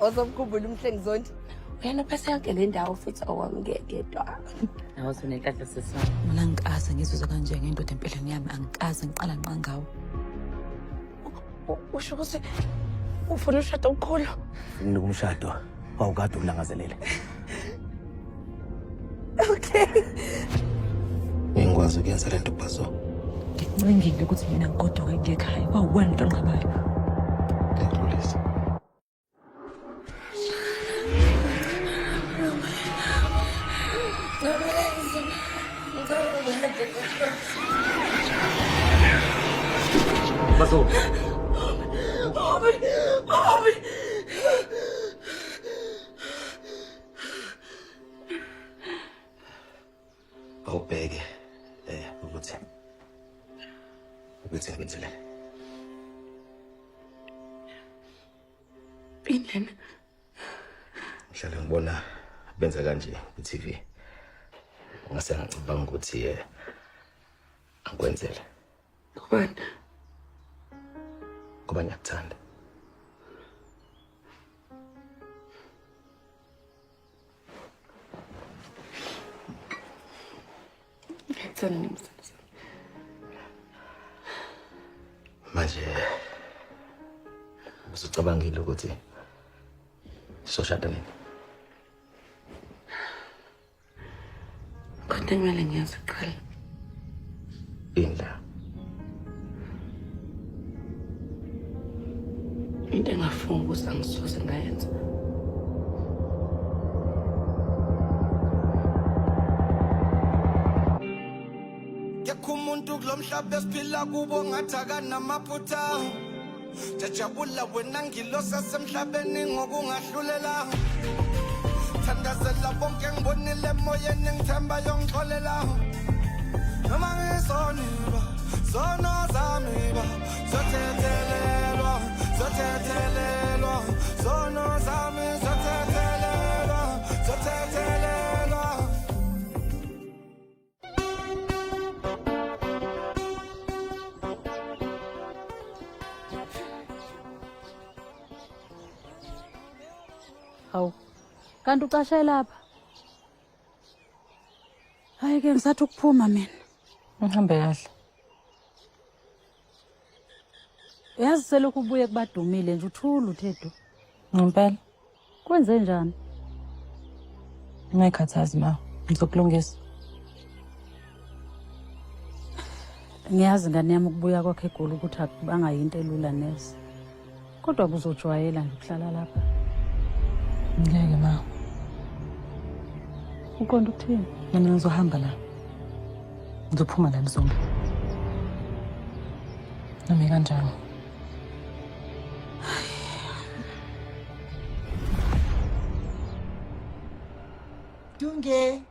Ozomkhumbula uMhlengi Zondi. Uyena ophethe yonke le ndawo futhi owamngedwa. Nawe usunenhlanhla sisi wami. Mina angikaze ngizizwe kanje ngendoda empilweni yami, angikaze ngiqala nqa ngawo. Usho ukuthi ufuna ushado okukhulu. Nginika umshado wawukade ulangazelele. Okay. Ngikwazi ukuyenza lento Bhazo. Ngikuncengile ukuthi mina ngigoduke ngiye ekhaya, kwawuwena into onqabayo. Ngiyaxolisa. Bhazo. Awubheke ukuthi ngikwenzele. Ini lena? Ngihlale ngibona benza kanje ku-TV. Ngase ngicabanga ukuthi angikwenzele Ubani? ngoba ngiyakuthanda. Ngiyakuthanda nemsana. Manje usucabangile ukuthi sizoshada nini? Kodwa kumele ngiyazi kuqala. Yini la? Into engafunga ukuthi angisoze ngayenza. Kekho umuntu kulo mhlaba esiphila kubo ngathi akanamaphutha. Jajabula wena ngilosi yasemhlabeni ngokungahlulela. Thandazela bonke ngibonile emoyeni ngithemba yongixolela. Noma ngisoniba, zono zami ba zothethelelwa, zothethelelwa, zono zami zothethelelwa, zothethelelwa. Hawu, kanti ucashe lapha? Hayi ke ngisathi ukuphuma mina. Ngihambe kahle. Uyazi selokhu ubuye kubadumile nje uthula uthe du. Ngempela. Kwenze njani? Ungayikhathazi ma, ngizokulungisa. Ngiyazi ngane yami ukubuya kwakho eGoli ukuthi akubanga yinto elula neze. Kodwa kuzojwayela nje ukuhlala lapha. Ngeke ma. Uqonda ukuthini? Mina ngizohamba la. Ngizophuma la Mzumbe. Noma kanjani. Dunge.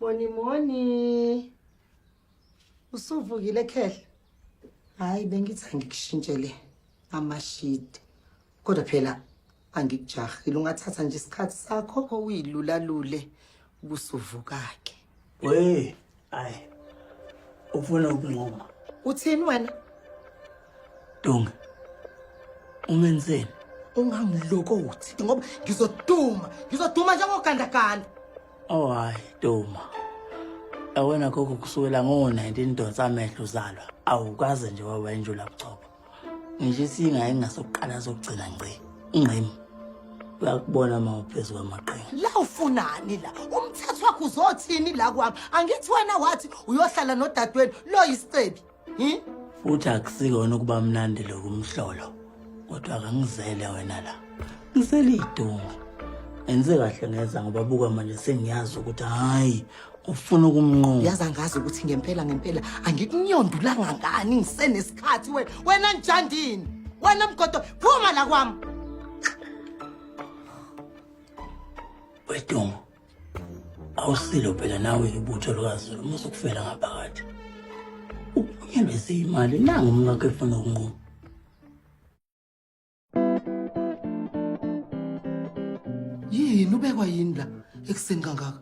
Moni moni. Usuvukile khehla. Hayi bengithi angikushintshele amashidi. Kodwa phela angikujahile ungathatha nje isikhathi sakho uyilulalule ubusuvuka-ke. We, hayi. Ufuna ukunquma. Uthini wena? Dunga. Ungenzeni? Ungangilokothi ngoba ngizoduma, ngizoduma njengogandaganda. Oh hayi, Duma. Yawena gogo kusukela ngo-19 donsa amehlo uzalwa. Awukaze nje waba injula buchopho. Ngisho isinga engasokuqala sokugcina ngci. Ingqimi. Uyakubona uma uphezu kwamaqhinga. La ufunani la? Umthetho wakho uzothini la kwami? Angithi wena wathi uyohlala nodadewenu lo yisicebi. Hi? Futhi akusikona ukuba mnandi lokumhlolo. Kodwa akangizele wena la. Ngizele idunga. Enze kahle ngeza ngoba buka manje sengiyazi ukuthi hayi ufuna ukumnquma. Yazi angazi ukuthi ngempela ngempela angikunyondulanga ngani ngisenesikhathi wena. Wena njandini? Wena mgodo phuma la kwami. Wedungu. Awusilo phela nawe ibutho likaZulu uma usukufela ngaphakathi. Uphunyelwe siyimali nangu umkakho efuna ukunquma. Yini ubekwa yini la ekuseni kangaka?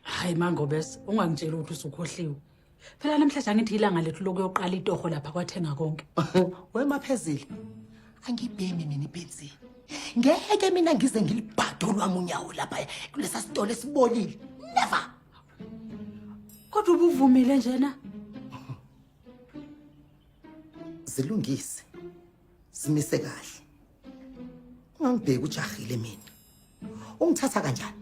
Hayi Mangobese, ungangitsheli ukuthi usukhohliwe. Phela namhlanje angithi ilanga lethu lokuyoqala itoho lapha kwathenga konke. Wemaphezile. Angibhemi mina ibhenzini. Ngeke mina ngize ngilibhade olwami unyawo lapha kulesa sitolo esibolile. Never. Kodwa ubuvumile njena. Zilungise. Simise kahle. Ungangibheki ujahile mina. Ungithatha kanjani?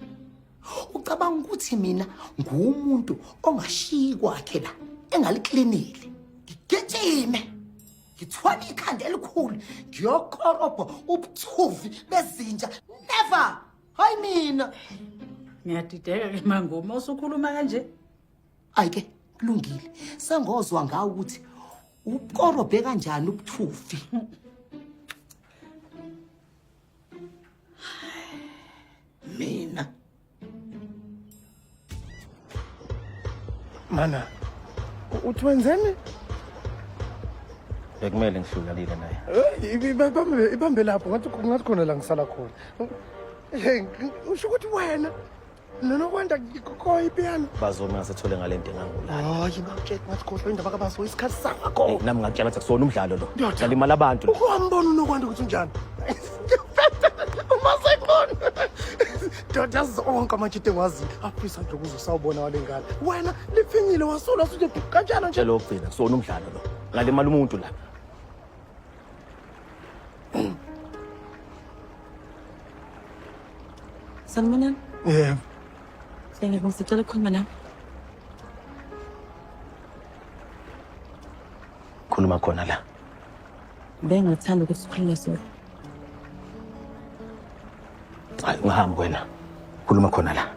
Ucabanga ukuthi mina ngumuntu ongashiyi kwakhe la engaliklinile. Ngigijime. Ngithwala ikhanda elikhulu ngiyokorobha ubuthuvi bezinja. Never. Hayi mina. Ngiyadideka ke mangoma usukhuluma kanje. Ayike kulungile. Sengozwa ngawe ukuthi ukorobhe kanjani ubuthuvi. Mina Mana, uthi wenzeni? Bekumele ngihlukanile naye. Ibambe ibambe lapho ngathi ngathi khona la ngisala khona. Hey, usho ukuthi wena nonokwanda koyi piano. Bazoma ngasethole ngale nto engangulala. Hayi ngakutshela ngathi khohlwa indaba kabazo isikhathi sakho. Hey, nami ngakutshela ukuthi akusona umdlalo lo. Ndoda. Ngalimala abantu. la. Ukwambona unokwanda ukuthi unjani? Uma sekhona. Ndoda zonke amajita engiwaziyo afisa nje ukuze usawubona wale ngane. Wena liphinyile wasula suthi kanjalo nje. Tshela okugcina kusona umdlalo lo. Ngalimala umuntu la. Sanibonani. Yebo. Hlengeke ngisicela ukukhuluma nawe. Khuluma khona la. Bengingathanda ukuthi sikhulume sodwa. Hayi ungahambi wena. Khuluma khona la.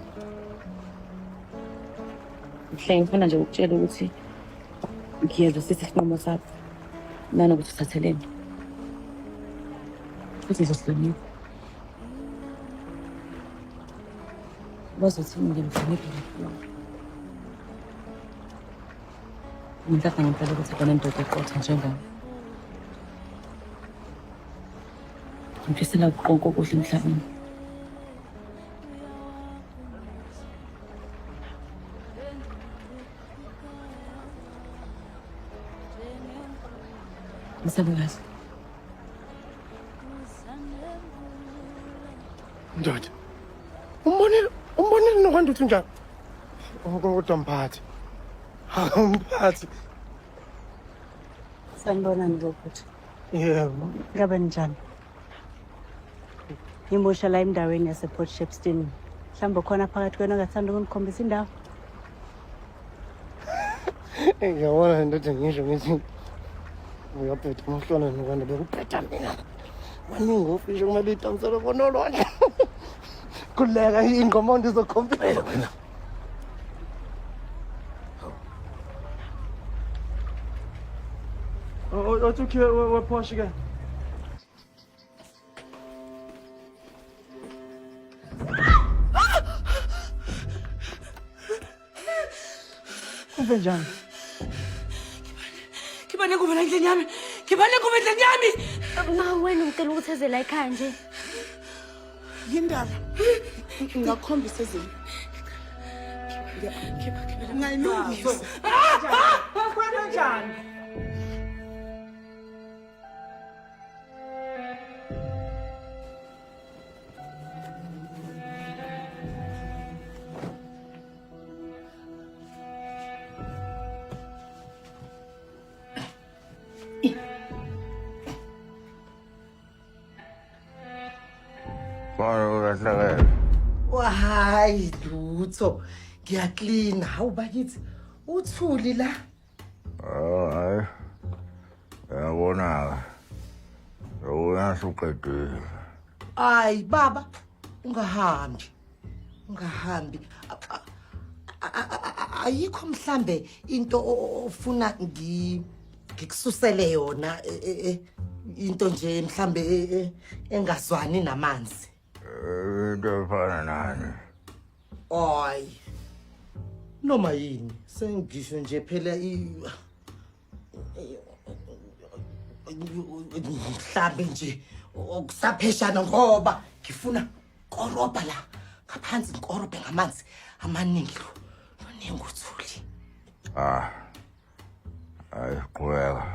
Mhle ngifuna nje ukutshela ukuthi ngiyezwisisa isinqumo sakho nanokuthi uthatheleni. Futhi ngizosihlonipha. Bazothi ngimhloniphe kakhulu. Nginhlanhla ngempela ukuthi khona indoda eqotho njengami. Ngifisela konke okuhle emhlabeni. Ngisabe kahle. Ndoda. Umbonile umbonile nokwanda ukuthi unjani? Kodwa mphathi. Mphathi. Sanibonani bobhuti. Yebo. Ngabe ninjani? Ngimusha la endaweni yasePort Shepstone. Mhlawumbe khona phakathi kwenu ongathanda ukungikhombisa indawo. Ngiyabona ndoda ngisho ngithi uyabheda umhlona nokwanda bekubheda mina. Baningi ofisha kumele idansele bona olwandle. Kuleka ingoma ndizokhombisa. Wena. Othi ukhiwe wePorsche ke. Kuve njani? Khipha nengubo la endlini yami. Khipha nengubo endlini yami. Ma wena ngicela ukuthi eze la ekhaya nje. Yindaba. Ngakhombisa ezinye. Ngayilungisa. Kanjani? Mara ulahlekele. Hayi lutho. Ngiyaklina. Hawu bakithi. Uthuli la. Oh hayi. Uyabona-ke. Uyasuqedile. Hayi baba, ungahambi. Ungahambi. Ayikho mhlambe into ofuna ngikususele yona into nje mhlambe engazwani namanzi. Into efana nani? Hayi. Noma yini, sengisho nje phela mhlambe nje okusapheshana ngoba ngifuna korobha la ngaphansi ngikorobhe ngamanzi amaningi lo luningi uthuli. Ah. Hayi qhubeka.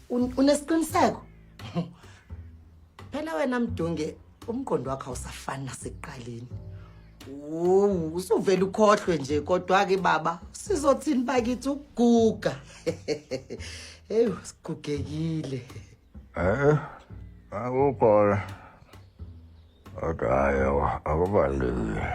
Unesiqiniseko? Phela wena Mdunge, umqondo wakho awusafani nasekuqaleni. Wu, usuvele ukhohlwe nje kodwa-ke baba, sizothini bakithi ukuguga. Hey, sigugekile. Eh, akukhona. Kodwa hhayi akubalulekile.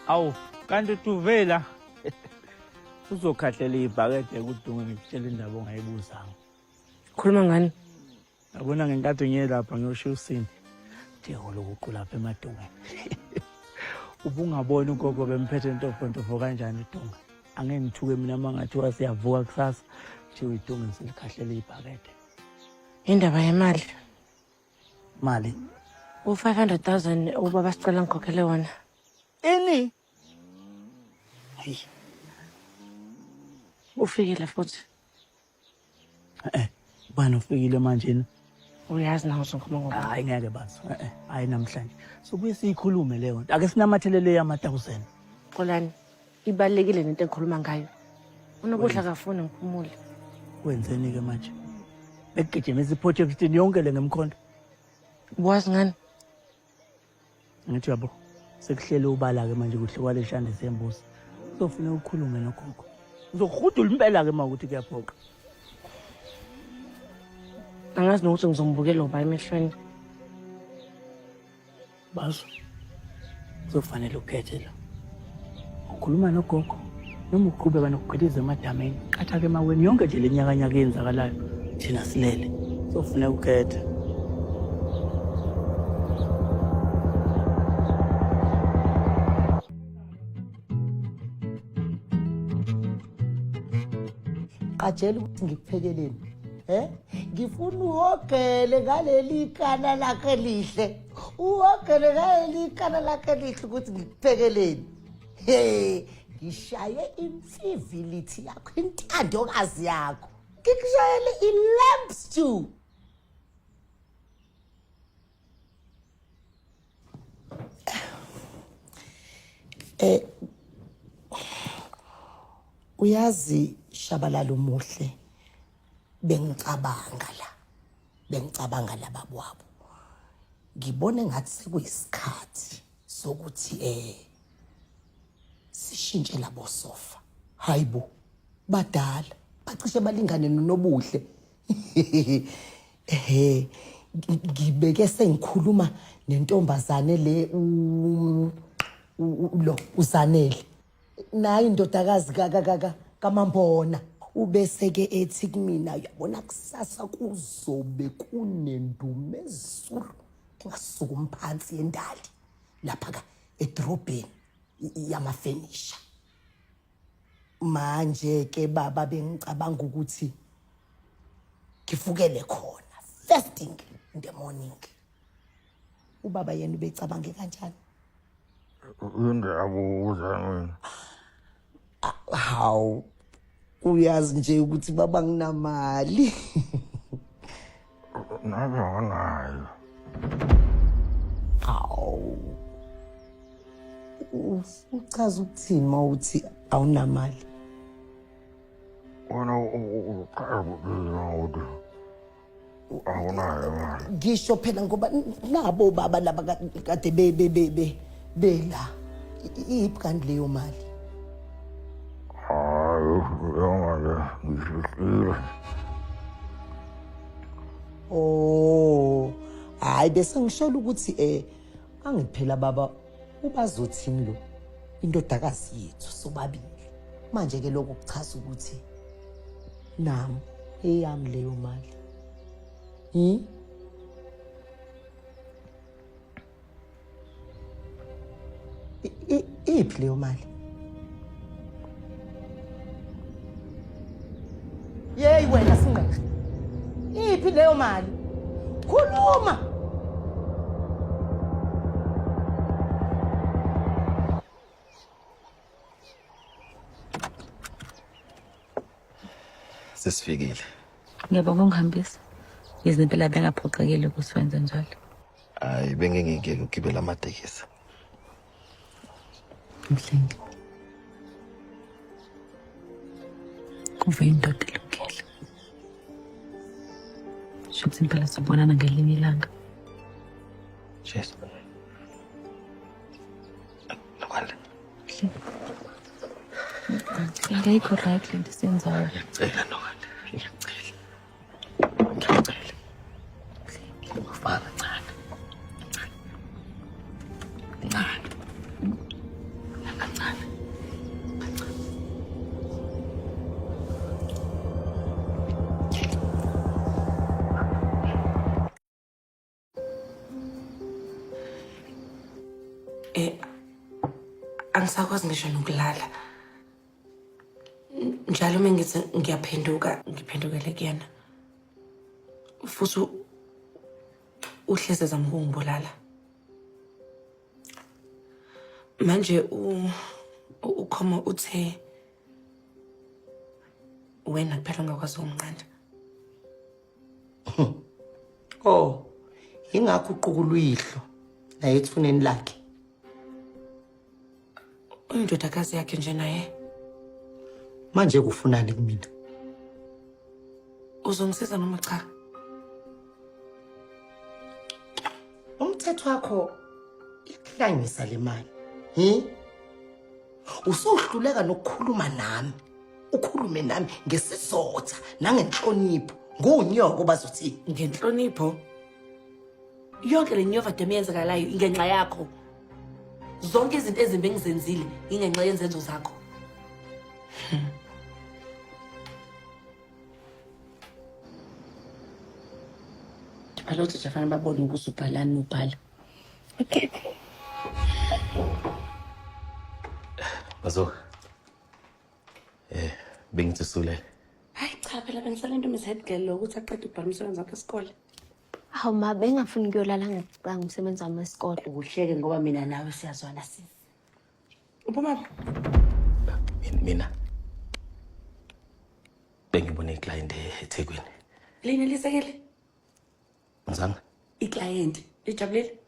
Awu, kanti Tuvela uzokhahlela ibhakede kudunge ngikutshela indaba ongayibuzanga. Khuluma ngani? Yabona ngenkathi ngiye lapha ngiyoshiya usini. Teko lokuqu lapha emadungeni. Ubungabona ugogo bemphethe ntofontofo kanjani idunga. Angeke ngithuke mina uma ngathiwa siyavuka kusasa kuthiwa idunga selikhahlela ibhakede. Indaba yemali. Mali. U-500,000 ubaba sicela ngikhokhele wona. Ini? Hayi. Ufikile futhi. Eh, bani ufikile manje yini? Uyazi nawe uzokhuluma ngoba. Hayi ngeke bazo. Eh, hayi namhlanje. Sobuye siyikhulume leyo nto. Ake sinamathelele yama-1000. Xolani, ibalulekile lento engikhuluma ngayo. Unokudla akafuni ngiphumule. Wenzeni ke manje? Bekugijimisa i-project yonke le ngemkhonto. Wazi ngani? Ngithi yabo sekuhlele ubala ke manje kuhle kwale shande sembuzi. Kuzofuneka ukhulume nogogo. Uzohudula impela ke mawukuthi kuyaphoqa. Angazi nokuthi ngizombukela uba emehlweni. Bazo. Kuzofanele ukhethe la. Ukhuluma nogogo noma uqhubeka nokugqiliza emadameni. Qatha ke emaweni yonke nje lenyakanyaka eyenzakalayo. Thina silele. Kuzofuneka ukhethe. Qajela ukuthi ngikuphekeleni. Eh? Ngifuna uhogele ngaleli kana lakhe lihle. Uhogele ngaleli kana lakhe lihle ukuthi ngikuphekeleni. Hey, ngishaye imfivilithi yakho, intandokazi yakho. Ngikushayele i-lamb stew. Eh uyazi Shabalala umuhle bengicabanga la bengicabanga la babwabo ngibone ngathi sekuyisikhathi sokuthi eh sishintshe labo sofa hayibo badala bacishe balingane nonobuhle ehe ngibeke sengikhuluma nentombazane le lo uzanele nayi indodakazi kamambona ubese-ke ethi kumina uyabona kusasa kuzobe kunendumezulu engasukumi phansi yendali lapha-ka edorobheni yamafenisha manje ke baba bengicabanga ukuthi ngivukele khona first thing in the morning ubaba yena ubecabange kanjani Indaba ubuza mina. Hawu uyazi nje ukuthi baba nginamali. Nami anginayo. Hawu. Uchaza ukuthini uma uthi awunamali? Wena uqala ukuthini ukuthi awunayo imali? Ngisho phela ngoba nabo baba laba kade be be be be bela. Iyiphi kanti leyo mali? Hayi, leyo mali ngifihlile. Oh, hayi bese ngisholo ukuthi eh angiphela baba ubazothini lo indodakazi yethu sobabili. Manje ke lokho kuchaza ukuthi nami eyami leyo mali. Iphi leyo mali? Yeyi wena singqeqe. Iphi leyo mali? Khuluma. Sesifikile. Ngiyabonga ungihambisa. Yize impela bengaphoqekile ukuthi wenze njalo. Hayi bengingeke ukugibela amatekisi. Mhlengi. Kuve indoda elungile. Shuthi impela sobonana ngelinye ilanga. Jesu. Nokwanda. Ayikho right le nto esiyenzayo. Ngiyacela Nokwanda. Ngiyacela. Ngiyacela. Ufaka kancane. Kancane. Kancane. Angisakwazi ngisho nokulala. Njalo uma ngithi ngiyaphenduka, ngiphendukele kuyena. Futhi uhlezi ezama ukungibulala. Manje uKhomo uthe wena kuphela ongakwazi ukumnqanda. Oh, ingakho uqukula uyihlo naye ethuneni lakhe. Uyindodakazi yakhe nje naye. Manje kufunani kumina? Uzongisiza noma cha? Umthetho wakho ikuhlanyisa le mali. Hi? Usuhluleka nokukhuluma nami. Ukhulume nami ngesizotha nangenhlonipho. Ngunyoko bazothi Ngenhlonipho. Yonke le nyova demi yenzakalayo ingenxa yakho. Zonke izinto ezimbi engizenzile ingenxa yenzenzo zakho. Phela othisha fanele babone ukuthi ubhalani nobhala. Okay. Bazo. Bengithi usulele. Hayi cha phela bengisale into Miss Head Girl lo ukuthi aqede ukubhala umsebenzi wakhe esikole. Hawu ma, bengingafuni ukuyolala ngicabanga umsebenzi wami wesikole. Ukuhleke ngoba mina nawe siyazwana sisi. Uphuma Mina bengibone iclient eThekwini. Lina lisekele Ngizanga. iclient lijabulile.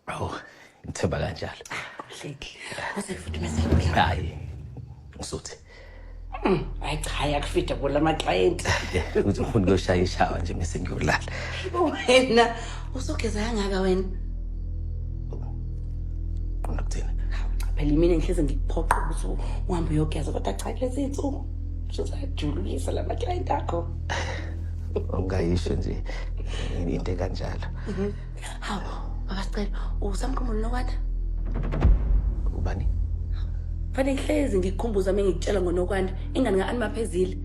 Awu, ngithemba kanjalo. Kuhleki. Use futhi Miss Head Girl. Hayi. Ngisuthi. Hayi cha yakufida bola ama client. Uthi ufuna ukuyoshaya ishawa nje mase ngiyolala. Wena usugeza kangaka wena. Qonda kuthini? Phela imina ngihleze ngikuphoqa ukuthi uhambe uyogeza kodwa cha kulezi insuku usuzajulukisa lama client akho. Ungayisho nje into ekanjalo. Hawu, baba Sicelo, usamkhumbula uNokwanda? Ubani? Fanele ngihlezi ngikukhumbuza uma ngikutshela ngoNokwanda, ingane ka-Anma Phezile.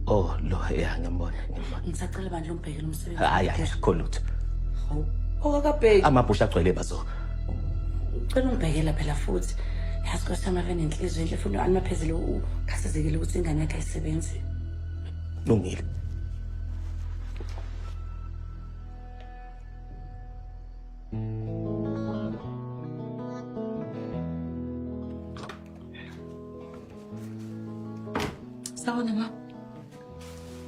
Oh, lo ya ngiyambona, ngiyambona. Ngisacela bandla umbhekele umsebenzi. Hayi hayi akukho lutho. Hawu, okakabheki. Amabhusha agcwele bazo. Cela ungibhekela phela futhi. Yazi Nkosi yami ave nenhliziyo enhle futhi u-Anma Phezile ukhathazekile ukuthi ingane yakhe ayisebenzi. Lungile. Sawubona ma.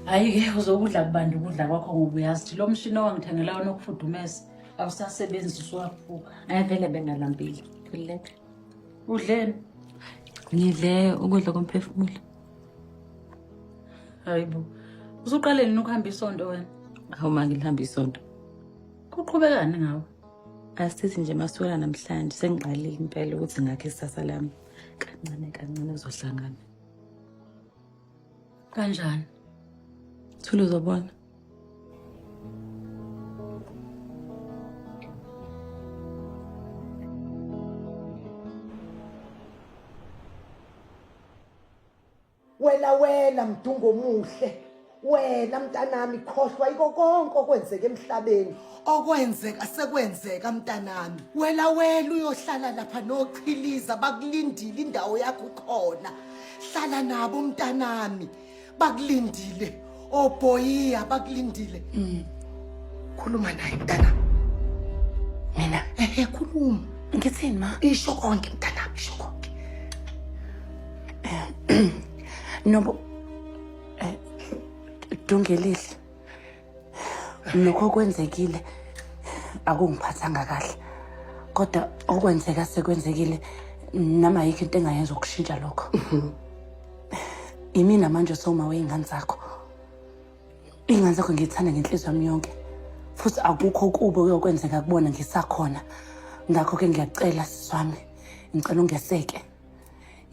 Hhayi-ke uzokudla kubanda ukudla kwakho ngoba uyazi ukuthi lo mshini owangithengela wona okufudumeza awusasebenzi usuwaphuka. Hayi vele bengalambile. Khululeka. Udleni? Ngidle ukudla komphefumulo. Hayi bo. Usuqale nini ukuhamba isonto wena? Hawu ma ngilihamba isonto. Kuqhubekani ngawe? Asithi nje masukela namhlanje sengiqalile impela ukuthi ngakhe isasa lami. Kancane kancane uzohlangana. Kanjani? Thula uzobona. Wela wela mdungo omuhle. Wena mntanami khohlwa iko konke okwenzeka emhlabeni. Okwenzeka sekwenzeka mntanami. Wela wela uyohlala lapha nochiliza bakulindile indawo yakho ikhona. Hlala nabo mntanami. Bakulindile. Obhoyiya bakulindile. Khuluma naye mntanami. Mina Ehe khuluma. ngithini ma? Isho konke mntanami, isho konke. Nobo Dungelihle, lokho okwenzekile akungiphathanga kahle, kodwa okwenzeka sekwenzekile, nami ayikho into engayenza ukushintsha lokho. Imina manje soma wey'ngane zakho. Iy'ngane zakho ngiyithanda ngenhliziyo yami yonke, futhi akukho okubi okuyokwenzeka kubona ngisakhona. Ngakho-ke ngiyacela sisi wami, ngicela ungeseke,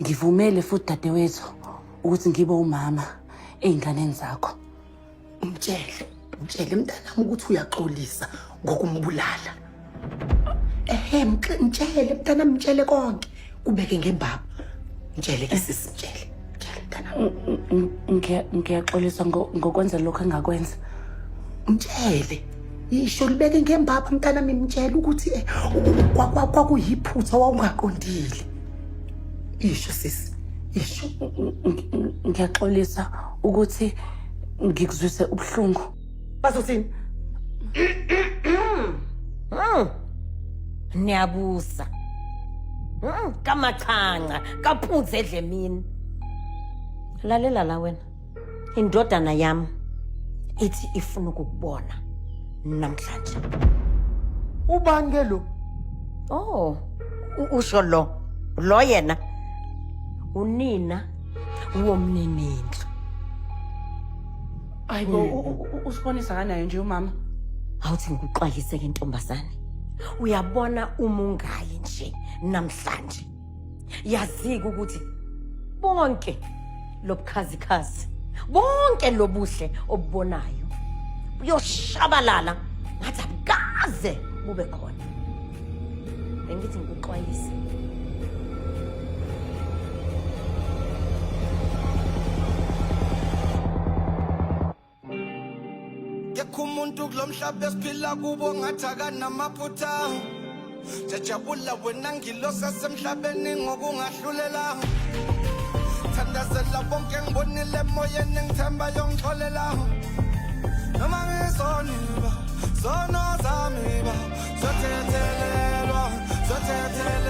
ngivumele futhi dadewethu ukuthi ngibe umama ey'nganeni zakho. Mtshele, mtshele mntanami ukuthi uyaxolisa ngokumbulala. Ehe, mtshele mntanami, mtshele konke, kubeke ngembaba. Mtshele ke sisi, mtshele, mtshele mntanami. Ngiyaxolisa ngokwenza lokho engakwenza. Mtshele, isho libeke ngembaba mntanami, mtshele ukuthi kwakuyiphutha wawungaqondile. Isho sisi, isho. Ngiyaxolisa ukuthi ngikuzwise ubuhlungu. Bazothini? Niyabusa. Kamachanca, kaphunze edlemini. Lalela la wena. Indodana yami ithi ifuna ukukubona namhlanje. Ubani ke lo? Oh, usho lo. Lo yena unina womninindlu. Hayibo, usibonisa kanayo nje umama. Awuthi ngikuxwayise ke ntombazane. Uyabona uma ungayi nje namhlanje. Yazike ukuthi bonke lobukhazikhazi, bonke lobuhle obubonayo buyoshabalala ngathi abukaze bube khona. Bengithi ngikuxwayise. Kekho umuntu kulo mhlaba esiphila kubo ngathi akanamaphutha. Jajabula wena ngilosi yasemhlabeni ngokungahlulela. Thandazela bonke ngibonile emoyeni ngithemba yongixolela. Noma ngizoniba, zono zami ba, zothethelelwa, zothethelelwa.